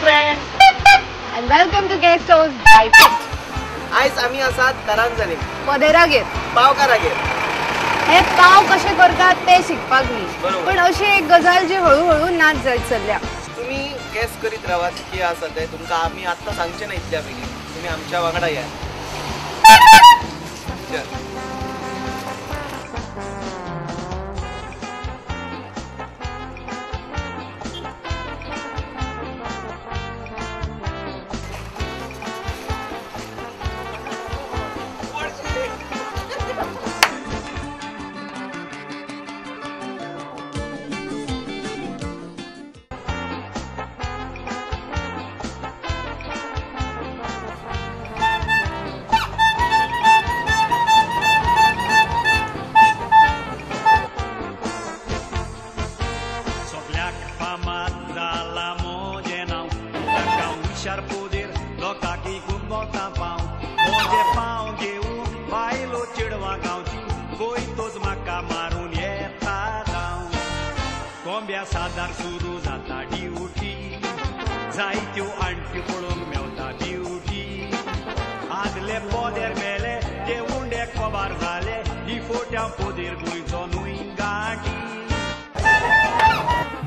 Friends and welcome to guest house by आयज आमी आसात करांजली पदेरागेर पावकारागेर. हे पाव कशे करतात ते शिकपाक न्ही, पण अशी एक गजाल जी हळूहळू नाच जायत चल्ल्या. तुम्ही गेस करीत रावात की आसा ते तुमकां आमी आत्तां सांगचे ना इतल्या बेगीन, तुम्ही आमच्या वांगडा या.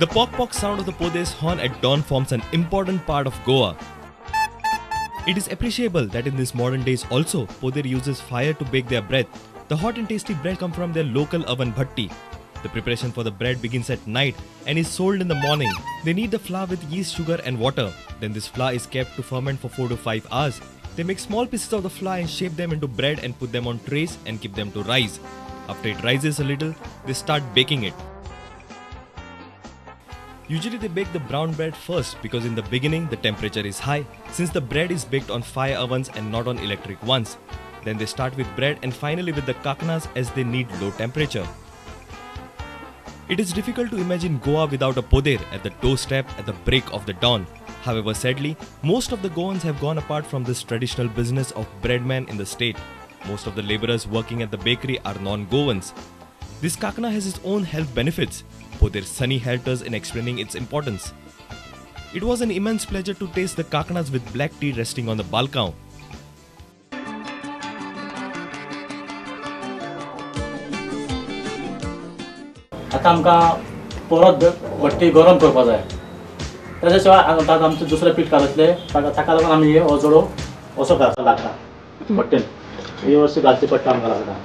The pok-pok sound of the Poder's horn at dawn forms an important part of Goa. It is appreciable that in these modern days also, Poder uses fire to bake their bread. The hot and tasty bread come from their local oven bhatti. The preparation for the bread begins at night and is sold in the morning. They knead the flour with yeast, sugar and water. Then this flour is kept to ferment for 4 to 5 hours. They make small pieces of the flour and shape them into bread and put them on trays and keep them to rise. After it rises a little, they start baking it. Usually they bake the brown bread first because in the beginning the temperature is high, since the bread is baked on fire ovens and not on electric ones. Then they start with bread and finally with the kaknas as they need low temperature. It is difficult to imagine Goa without a poder at the doorstep at the break of the dawn. However, sadly, most of the Goans have gone apart from this traditional business of breadman in the state. Most of the laborers working at the bakery are non-Goans. This kakna has its own health benefits. Poder Sunny helped us in explaining its importance. It was an immense pleasure to taste the kaknas with black tea resting on the balcony. आता आमकां परत भट्टी गरम करपाक जाय. ताच्या शिवाय आतां आमचें दुसरें पीठ घालतले ताका लागून आमी हो जोडो असो घालचो लागता भट्टेन, ही अशी घालची पडटा आमकां लागता.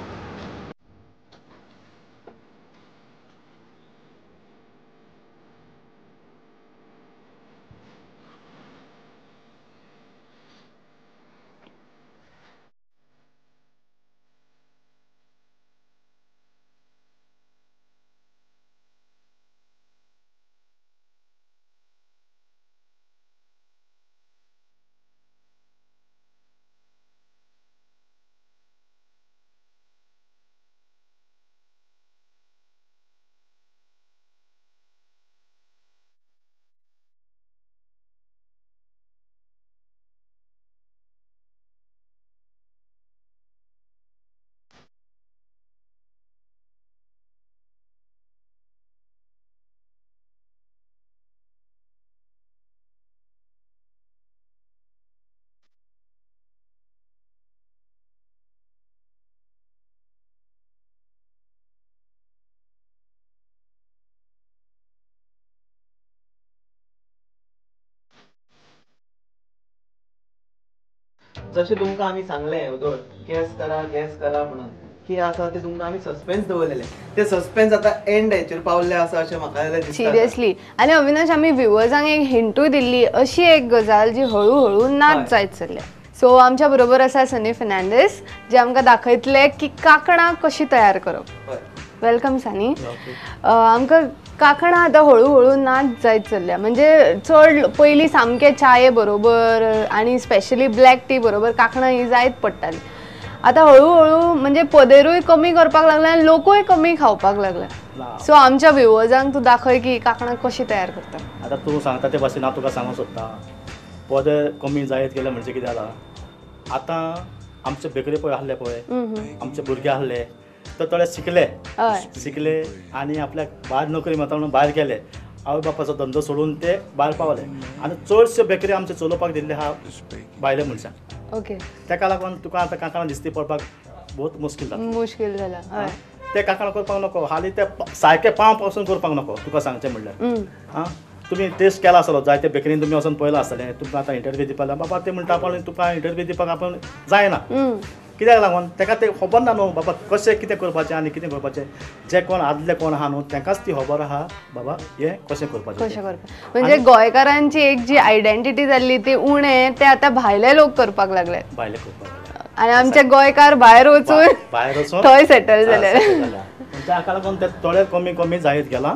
जशें तुमकां आमी सांगलें वदोळ गॅस करा गॅस करा म्हणून की आसा ते तुमकां आमी सस्पेन्स दवरलेले, ते सस्पेन्स आतां एंड हेचेर पावल्ले आसा अशें म्हाका जाल्यार दिसता. सिरियसली. आनी अविनाश, आमी व्ह्युअर्सांक एक हिंटूय दिल्ली अशी एक गजाल जी हळूहळू नाच जायत चल्ल्या. सो आमच्या बरोबर आसा सनी फर्नांडीस जे आमकां दाखयतले की कांकणां कशी तयार करप. Welcome Sunny. आमकां कांकणां आतां हळूहळू नाच जायत चल्ल्या, म्हणजे चड पयलीं सामकें चाये बरोबर आनी स्पेशली ब्लॅक टी बरोबर कांकणां ही जायत पडटाली. आतां हळूहळू म्हणजे पदेरूय कमी करपाक लागले आनी लोकूय कमी खावपाक लागले. सो आमच्या व्ह्युअर्सांक तूं दाखय की कांकणां कशी तयार करता. आतां तूं सांगता ते भाशेन हांव तुका सांगूंक सोदता. पदेर कमी जायत गेले म्हणजे कितें जालां, आतां आमचे बेकरी पळय आहले पळय, आमचे भुरगे आहले तर थोडे शिकले शिकले आनी आपल्याक भायर नोकरी मेळटा म्हणून भायर गेले. आवय बापाचो धंदो सोडून ते भायर पावले आनी चडशे बेकरी आमचे चलोवपाक दिल्ले आहा भायले मनशांक. ओके. ताका लागून तुका आतां कांकणां दिसती पडपाक बहुत मुश्कील जाता. मुश्कील जाला. हय. ते कांकणां करपाक नको, हालीं ते सारके पांव पासून करपाक नको. तुका सांगचें म्हणल्यार आं तुमी टेस्ट केला आसलो जायते बेकरीन तुमी वचून पळयलां आसतलें. तुमकां आतां इंटरव्यू दिवपाक बाबा ते म्हणटा पण तुका इंटरव्यू दिवपाक आपूण जायना. कित्याक लागून ताका तें खबर ना न्हू बाबा कशें कितें करपाचें आनी कितें करपाचें. जे कोण आदले कोण आहा न्हू तांकांच ती खबर आहा बाबा हें कशें करपाचें कशें करपाचें. म्हणजे गोंयकारांची एक जी आयडेंटिटी जाल्ली ती उणें ते आतां भायले लोक करपाक लागले. भायले करपाक लागले आनी आमचे गोंयकार भायर वचून थंय सेटल जाले. ताका लागून ते थोडे कमी कमी जायत गेला.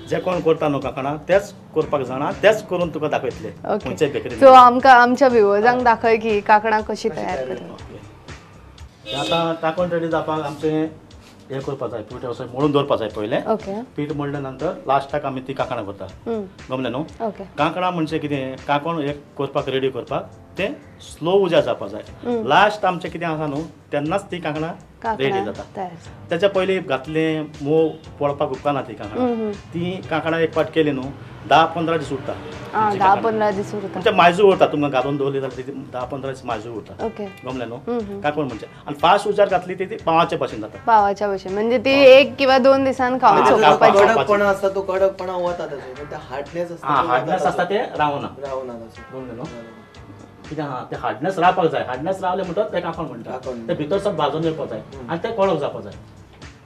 जे कोण करता न्हू कांकणां तेच करपाक जाणा, तेच करून तुका दाखयतले खंयचे बेकरी. सो आमकां आमच्या व्युवर्सांक दाखय की कांकणां कशी तयार करतात. आतां कांकण रेडी जावपाक आमचें हें करपाक जाय, पीठ अशें मळून दवरपाक जाय पयलें. पीठ मळ्ळे नंतर लास्टाक आमी ती कांकणां करता. गमलें न्हू? कांकणां म्हणजे कितें, कांकण एक करपाक रेडी करपाक तें स्लो उज्या जावपाक जाय. लास्ट आमचें कितें आसा न्हू तेन्नाच ती कांकणां रेडी जाता. तेच्या पयलीं घातलें मोव पळोवपाक उपकारना ती कांकणां. ती कांकणां एक पाट केली न्हू 10-15 दीस उरता. 10-15 दीस उरता म्हणजे मायजू उरता. तुमकां घालून दवरली जाल्यार ती 10-15 दीस मायजू उरता. गमलें न्हू? कांकण म्हणजे आनी फास्ट उजार घातली ती पावाचे भशेन जाता. पावाच्या भशेन म्हणजे ती 1 किंवा 2 दिसान खावन सोंपपाची. कडकपणा आसता तो कडकपणा वता ताचो, हार्डनेस आसता. हार्डनेस आसता ते रावना. गमलें न्हू? कितें आहा ते हार्डनेस रावपाक जाय. हार्डनेस रावलें म्हणटच तें कांकण म्हणटा. ते भितर सग भाजून येवपाक जाय आनी तें कडक जावपाक जाय.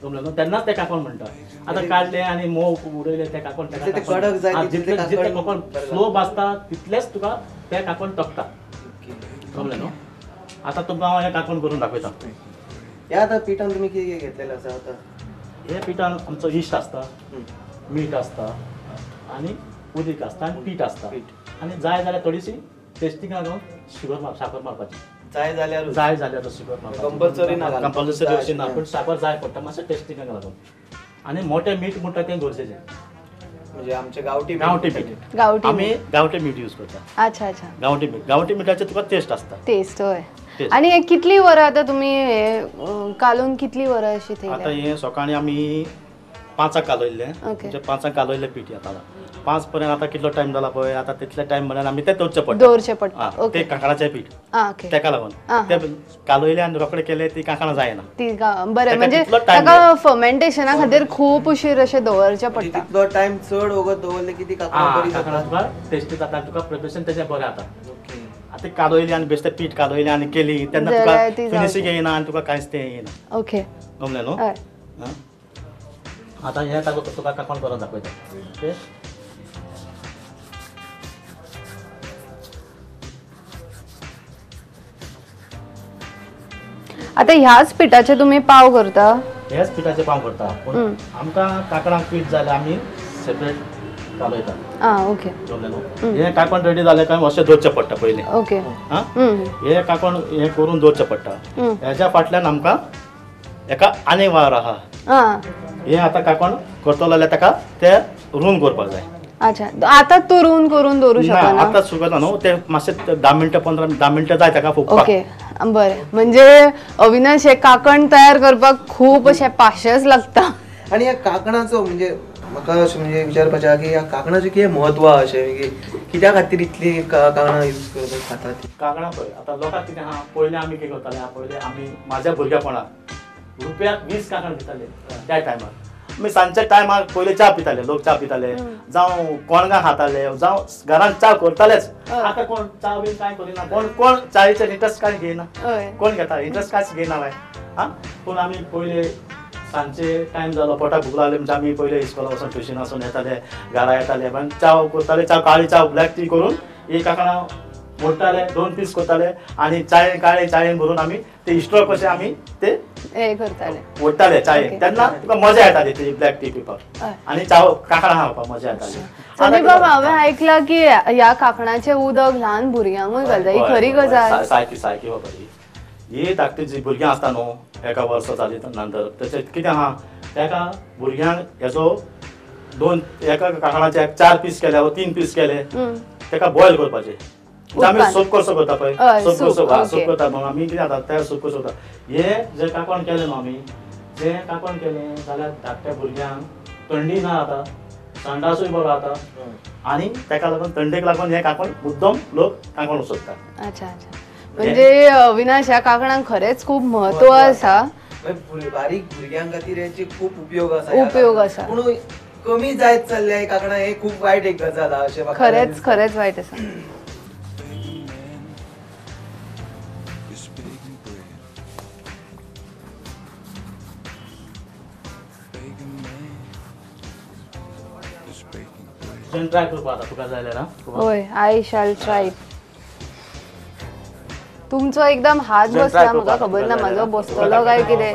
गमलें न्हू? तेन्नाच तें कांकण म्हणटा. आतां काडलें आनी मोव उडयलें तें कांकण कडक जाय. जितलें जितलें कांकण स्लो भाजता तितलेंच तुका तें कांकण तकता. गमलें न्हू? आतां तुमकां हांव हें कांकण करून दाखयता. ह्या आतां पिठान तुमी कितें घेतलेलें आसा? आतां हे पिठान आमचो इश्ट आसता, मीठ आसता आनी उदीक आसता आनी पीठ आसता. आनी जाय जाल्यार थोडीशी टेस्टिंग लागून शुगर साकर मारपाची. जाय जाल्यार जाय जाल्यार शुगर मारपाची. कंपल्सरी ना, कंपल्सरी अशी ना, पूण साकर जाय पडटा मातशें टेस्टिंगाक लागून. आनी मोटें मीठ म्हणटा तें गरजेचें. म्हणजे आमचे गांवठी गांवठी मीठ. आमी गांवठी मीठ यूज करता. अच्छा अच्छा. गांवठी मीठ, गांवठी मिठाचें तुका टेस्ट आसता. टेस्ट हय. आनी हे कितली वरां आतां तुमी हे कालोवन कितली वरां अशी थंय? आतां हें सकाळीं आमी 5 कालयल्लें. म्हणजे 5 कालयल्लें पीठ आतां 5 पर्यंत. आतां कितलो टायम जाला पळय, आतां तितले टायम म्हणल्यार आमी तें दवरचें पडटा. दवरचें पडटा. तें कांकणाचें पीठ तेका लागून तें कालयलें आनी रोखडें केलें ती कांकणां जायना. ती बरें, म्हणजे ताका फर्मेंटेशना खातीर खूब उशीर अशें दवरचें पडटा. तितलो टायम चड वगत दवरलें की ती कांकणां बरी जाता, तुका टेस्टी जाता, तुका प्रिपरेशन तेजें बरें जाता. आतां कालयली आनी बेश्टें पीठ कालयलें आनी केली तेन्ना तुका फिनिशींग येयना आनी तुका कांयच तें येयना. ओके. गमलें न्हू? आतां हें ताका तुका कांकण करून दाखयता. ओके. आतां ह्याच पिठाचे तुमी पाव करता? ह्याच पिठाचे पाव करता, पूण आमकां कांकणांक पीठ जाल्यार आमी सेपरेट कालयता. आं ओके. हें कांकण रेडी जालें काय अशें दवरचें पडटा पयलीं. ओके. आं हें कांकण हें करून दवरचें पडटा. हेज्या फाटल्यान आमकां एका आनी वावर आहा. हें आतां कांकण करतलो जाल्यार ताका तें रूम करपाक जाय. अच्छा, आतां तूं रूम करून दवरूं शकना? आतां सुकना न्हू तें, मातशें 10 मिनटां 15 मिनटां जाय ताका फुगपाक. ओके बरें. म्हणजे अविनाश हें कांकण तयार करपाक खूब अशें पाशेच लागता. आनी ह्या कांकणाचो म्हणजे म्हाका अशें म्हणजे विचारपाचें आहा की ह्या कांकणाचें कितें म्हत्व आहा अशें की कित्या खातीर इतली कांकणां यूज करतात खातात? कांकणां पळय आतां लोकांक कितें आहा, पयलीं आमी कितें करताले, पयलीं आमी म्हाज्या भुरगेपणांत रुपयाक 20 कांकणां दिताले त्या टायमार. आमी सांजच्या टायमार पयलीं च्या पिताले, लोक च्या पिताले, जावं कोणगां खाताले, जावं घरान च्या करतालेच. आतां कोण च्या बीन कांय करिना, कोण कोण च्यायेचेर इंट्रस्ट कांय घेयना, कोण घेता इंट्रस्ट कांयच घेयना बाय. आं पूण आमी पयलीं सांजचे टायम जालो पोटाक भूक लागली म्हणजे आमी पयलीं इस्कोला वचून ट्युशन वचून येताले, घरा येताले, मागीर च्या करताले, च्या काळी च्या ब्लॅक टी करून एक कांकणां मोडटाले, 2 पीस करताले आनी चायेन काळे चायेन भरून आमी ते इस्ट्रो कशे आमी ते करताले, ओडटाले चायेन. तेन्ना तुका मजा येताली ती ब्लॅक टी पिवपाक आनी चाव कांकणां खावपाक मजा येताली. सनी बाब, हांवें आयकलां की ह्या कांकणाचें उदक ल्हान भुरग्यांकूय घालता, ही खरी गजाल? सारकी सारकी बाबा. ही धाकटी जी भुरगीं आसता न्हू एका वर्सा जाली नंतर तशें कितें आहा ताका भुरग्यांक हेजो 2 एका कांकणाचे 4 पीस केले वा 3 पीस केले ताका बॉयल करपाचे. आमी सूप कसो करता पळय, सूप कसो सूप करता म्हणून आमी कितें जाता ते सूप कसो करता. हे जे कांकण केलें न्हू आमी, जें कांकण केलें जाल्यार धाकट्या भुरग्यांक थंडी ना जाता, संडासूय बरो जाता आनी ताका लागून थंडेक लागून हे कांकण मुद्दम लोक कांकण सोदतात. अच्छा अच्छा, म्हणजे अविनाश ह्या कांकणांक खरेंच खूब म्हत्व आसा. बारीक भुरग्यां खातीर हेची खूब उपयोग आसा, उपयोग आसा, पूण कमी जायत चल्ल्या हे कांकणां, हे खूब वायट एक गजाल आसा अशें. खरेंच खरेंच वायट आसा. ट्राय करपा आता तुका जाय जाल्यार. हय, I shall try. तुमचो एकदम हात बसला, म्हाका खबर ना म्हाजो बसतलो काय कितें.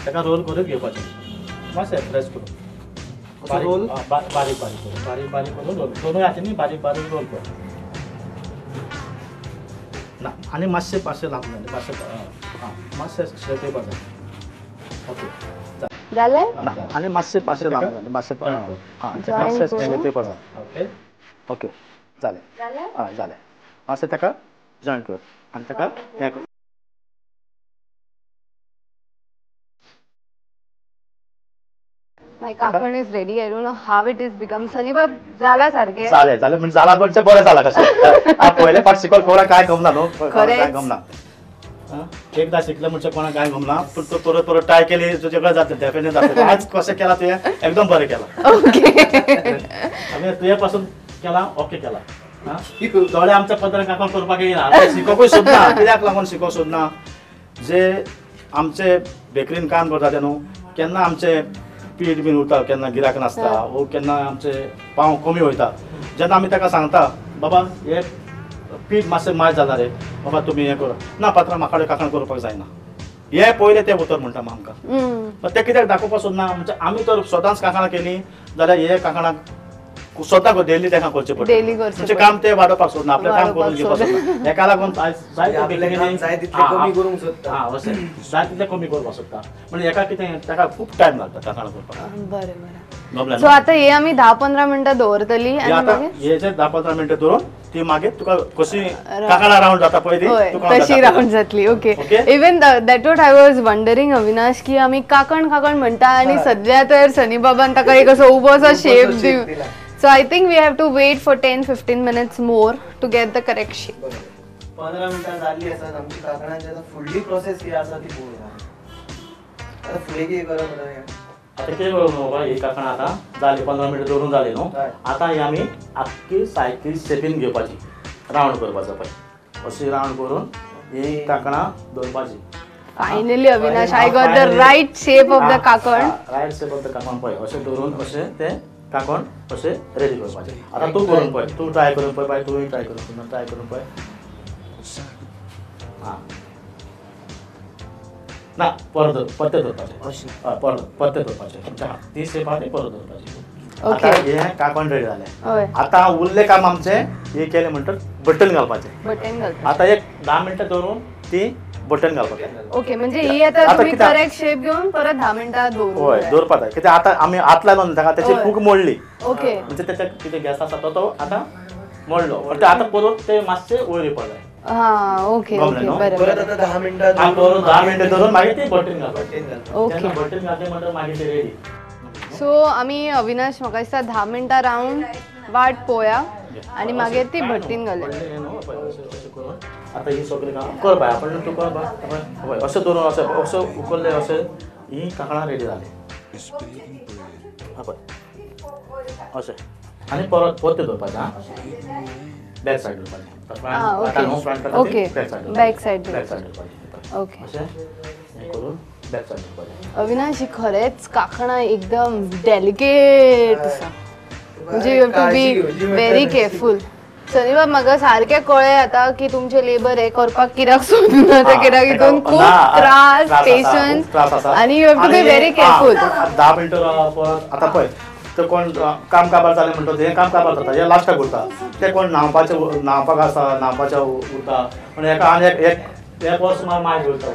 ताका रोल करून घेवपाचें, मातशें प्रेस करून रोल, बारीक बारीक करून, बारीक बारीक करून रोल, दोनूय हातींनी बारीक बारीक रोल कर ना, आनी मातशें मातशें लांब जालें, मातशें आं मातशें शेप येवपा जाय. ओके जालें? आनी मातशें मातशें लांब जालें, मातशें आं मातशें शेप येवपा जाय. ओके ओके जालें, हय जालें. मातशें ताका जॉयन कर आनी ताका हें कर. My kakan is ready. I don't know how it is become. Sunny बाब जाला सारखे जालें जालें म्हणजे जाला म्हणजे बरें जाला कशें. पयले फावट शिकवल कोणाक कांय गमना न्हू, कांय गमना. एकदां शिकलें म्हणजे कोणाक कांय गमना, पूण तूं परत परत ट्राय केली तुजे कडेन जातलें, डेफिनेटली जातलें. आज कशें केलां तुवें एकदम बरें केलां. ओके, तुजे पासून केलां, ओके केलां. दोळे आमच्या पदरान कांकण करपाक येयना, शिकोवपूय सोदना. कित्याक लागून शिकोवंक सोदना, जे आमचे बेकरीन काम करता ते न्हू, केन्ना आमचे पीठ बीन उरता, केन्ना गिरायक नासता वो केन्ना आमचे पांव कमी वयता, जेन्ना आमी ताका सांगता बाबा हे पीठ मातशें माय जाला रे बाबा तुमी हें करा ना पात्रां म्हाका कडेन कांकण करपाक जायना, हे पयलें तें उतर म्हणटा आमकां. तें कित्याक दाखोवपाक सोदना म्हणजे आमी तर सदांच कांकणां केलीं जाल्यार हे कांकणां स्वता डेली ताका करचें पडटा, म्हणजे काम ते वाडोवपाक सोदना, आपलें काम करून घेवपाक सोदना. हेका लागून जाय तितलें कमी करूंक सोदता, अशें जाय तितलें कमी करपाक सोदता. म्हणजे हेका कितें ताका खूब टायम लागता कांकणां करपाक. बरें बरें, सो आतां हे आमी 10-15 मिनटां दवरतली आनी मागीर हे 10-15 मिनटां दवरून ती मागीर तुका कशी कांकणां रावंड जाता पळय ती तशी रावंड जातली. Okay, even that what I was wondering Avinash, की आमी कांकण कांकण म्हणटा आनी सद्या तर सनी बाबान ताका एक असो उबोसो शेप दिव. So I think we have to wait for 10-15 minutes more to get the correct shape. 15 मिनटां जाल्ली आसात आमची कांकणांची. आतां फुडली प्रोसेस कितें आसा ती पळोवया. आतां फुडें कितें करप आतां? आतां कितें करप बाबा, ही कांकणां आतां जाली 15 मिनटां दवरून जाली न्हू, आतां ही आमी आख्खी सायकल शेपीन घेवपाची, रावंड करपाचो पळय, अशी रावंड करून ही कांकणां दवरपाची. Finally Avinash, I got the right shape of the kakan. Right shape of the kakan पळय, अशें दवरून अशें तें कांकण अशें रेडी करपाचें. आतां तूं करून पळय, तूं ट्राय करून पळय बाय, तूंय ट्राय करून ट्राय करून पळय. आं ना परत परतें दवरपाचें, हय परत परतें दवरपाचें, ती शेप आहा ती परत दवरपाची. आतां हें कांकण रेडी जालें. आतां उरलें काम आमचें हें केलें म्हणटच बटन घालपाचें. बटन घालपाचें. आतां एक 10 मिनटां दवरून ती बटन घालपाचें. ओके, म्हणजे ही आतां तुमी करेक्ट शेप घेवन परत 10 मिनटां दवरून. हय दवरपाक जाय, कित्याक आतां आमी हात लायलो न्हू ताका, तेची फूग मोडली. ओके, म्हणजे तेच्या कितें गॅस आसा तो आतां मोडलो, पण आतां परत ते मातशें वयर येवपाक जाय. हां ओके ओके, बरें परत आतां 10 मिनटां दवरून 10 मिनटां दवरून मागीर ती बटन घालपाचें. ओके, बटन घातलें म्हणटकच मागीर ते रेडी. सो आमी अविनाश म्हाका दिसता 10 मिनटां रावंड वाट पळोवया आनी मागीर ती भट्टीन घालया. आतां ही सगळीं काम कर बाय, आपण तूं कर बाय, पळय अशें दवरून अशें अशें उखल्लें अशें ही कांकणां रेडी जाली. पळय अशें आनी परत परतें दवरपाचें. आं बॅक सायड दवरपाचें. ओके, बॅक सायड दवरपाचें. ओके, अशें हें करून बॅक सायड दवरपाचें. अविनाश, ही खरेंच कांकणां एकदम डेलिकेट आसा, म्हणजे you have to be very careful. Sunny बाब, म्हाका सारकें कळ्ळें आतां की तुमचें लेबर हें करपाक कित्याक सोदना तें, कित्याक हितून खूब त्रास, पेशन्स आनी you have to be very careful. 10 मिनटां परत आतां पळय ते कोण काम काबार जालें म्हणटच हें काम काबार जाता, हें लास्टाक उरता. ते कोण न्हांवपाचें न्हांवपाक आसा, न्हांवपाचें उरता, पूण हेका आनी एक एक वर्स मागीर उरता.